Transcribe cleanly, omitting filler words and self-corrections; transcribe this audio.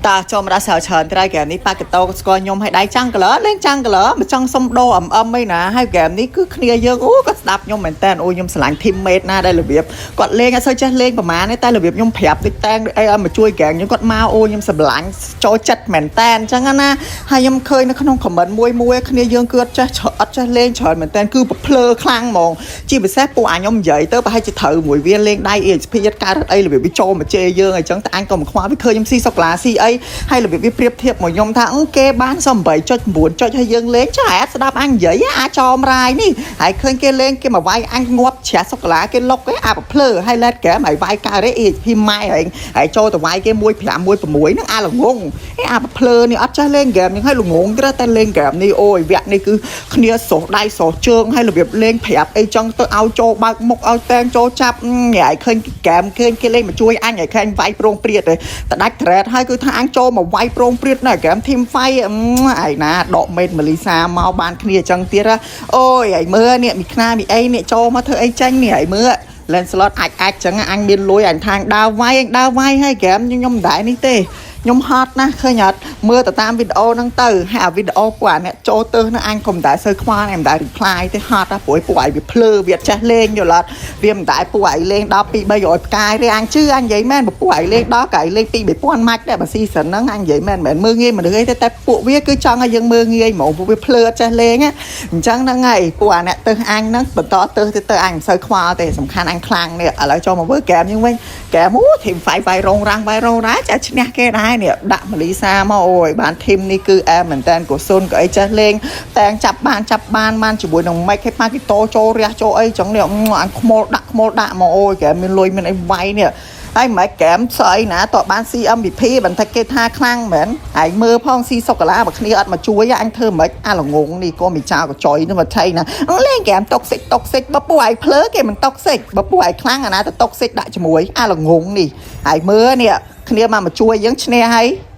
តើចូលមកដល់ស្រាវច្រើនត្រៃហ្គេមនេះប៉ាកតោស្គាល់ខ្ញុំឲ្យដៃចាំងកលលេងចាំងកលមិនចង់សុំដូរអឹមអឹមអីណាហើយហ្គេមនេះគឺគ្នាយើងអូគាត់ស្ដាប់ខ្ញុំមែនតើអូខ្ញុំស្រឡាញ់ team mate ណាដែលរបៀបគាត់លេងអត់សូវចេះលេងប្រហែលទេតែរបៀបខ្ញុំប្រាប់ដូចតែងដូចអីឲ្យមកជួយហ្គេមខ្ញុំគាត់មកអូខ្ញុំស្រឡាញ់ចូលចិត្តមែនតើអញ្ចឹងណាហើយខ្ញុំឃើញនៅក្នុង comment មួយមួយគ្នាយើងគឺអត់ចេះអត់ចេះលេងច្រើនមែនតើគឺប្រភ្លើខ្លាំងហ្មងជាពិសេសពួកអាខ្ញុំនិយាយទៅប្រហែលជាត្រូវមួយវាលេងដៃ EXP អត់កើតអីរបៀបវាចូលមកជេរយើងអញ្ចឹងតែអញក៏មិនខ្វល់វាឃើញខ្ញុំស៊ីសូកូឡាស៊ីអីហើយរបៀបវាប្រៀបធៀបមកខ្ញុំថាគេបានសំ8.9ចុចហើយយើងលេងចាអត់ស្ដាប់អញនិយាយអាចមរាយនេះហើយឃើញគេលេងគេមកវាយអញងាប់ជ្រះសូកូឡាគេលុកឯអាប្រភ្លើហើយ late game ហើយវាយកើតឯ EXP ម៉ែហើយហើយចូលទៅវាយគេ1 5 1 6ហ្នឹងអាល្ងងឯអាប្រភ្លើនេះអត់ចេះលេងហ្គេមហ្នឹងហើយល្ងងទៅតែលេងហ្គេមនេះអូយវគ្គនេះគឺគ្នាស្រោះដៃស្រោះជើងហើយរបៀបលេងប្រាប់អីចឹងទៅឲ្យចូលបើកមុខឲ្យតែងចូលចាប់ញ៉ៃឃើញហ្គេមឃើញគេលេងមកជួយអញឲ្យឃើញវាយប្រងព្រាតទេតដាច់ trade ហើយគឺថាអញចូលមកវាយប្រងព្រាតណាហ្គេម team fight ឯណាដកមេតម៉ាលីសាមកបានគ្នាអញ្ចឹងទៀតអូយឲ្យមើលនេះមីខ្នាមីអីនេះចូលមកធ្វើអីចាញ់នេះឲ្យមើល Lancelot អាចអាចចឹងអញមានលុយអញថាងដើរវាយអញដើរវាយហើយហ្គេមខ្ញុំមិនដែរនេះទេខ្ញុំហត់ណាស់ឃើញអត់មើលទៅតាមវីដេអូហ្នឹងទៅហើយអាវីដេអូពួកអាអ្នកចូលទៅហ្នឹងអញក៏មិនដែរសូវខ្វល់អញមិនដែរ reply ទេហត់ណាស់ព្រោះពួកឯងវាភ្លើវាអត់ចេះលេងយល់អត់វាមិនដែរពួកឯងលេងដល់2 300ផ្កាយទេអញជឿអញនិយាយមែនបើពួកឯងលេងដល់ក៏ឯងលេង2 3000ម៉ាច់ដែរបើ season ហ្នឹងអញនិយាយមែនមិនមែនមើលងាយមនុស្សអីទេតែពួកវាគឺចង់ឲ្យយើងមើលងាយហ្មងពួកវាភ្លើអត់ចេះលេងណាអញ្ចឹងហ្នឹងហើយពួកអាអ្នកទៅអញហ្នឹងបន្តទៅទៅទៅអញមិនសូវខ្វល់ទេសំខាន់អញខ្លាំងនេះឥឡូវចូលមកមើលហ្គេមយើងវិញហ្គេមអូ team fight វាយរងរាំងវាយរងរាចាឈ្នះគេដែរនេះដាក់ម៉ាលីសាមកអូយបាន team នេះគឺអែមមែនតើកុសុនកុអីចេះលេងតែងចាប់បានចាប់បានបានជាមួយនឹងម៉េចគេប៉ាគីតូចូលរះចូលអីចឹងនេះអញខ្មុលដាក់ខ្មុលដាក់មកអូយហ្គេមមានលុយមានអីវាយនេះហើយមិនហ្គេមស្អីណាតើបាន CMVP បន្តិចគេថាខ្លាំងមែនហើយមើលផងស៊ីសូកូឡាបើគ្នាអត់មកជួយអញធ្វើមិនអាល្ងងនេះក៏មីចៅកចុយនោះមកថៃណាលេងហ្គេម toxic toxic បើពួកឯងភ្លើគេមិន toxic បើពួកឯងខ្លាំងអាណាទៅ toxic ដាក់ជាមួយអាល្ងងនេះហើយមើលនេះគ្នាមកមកជួយយើងឈ្នះហើយ។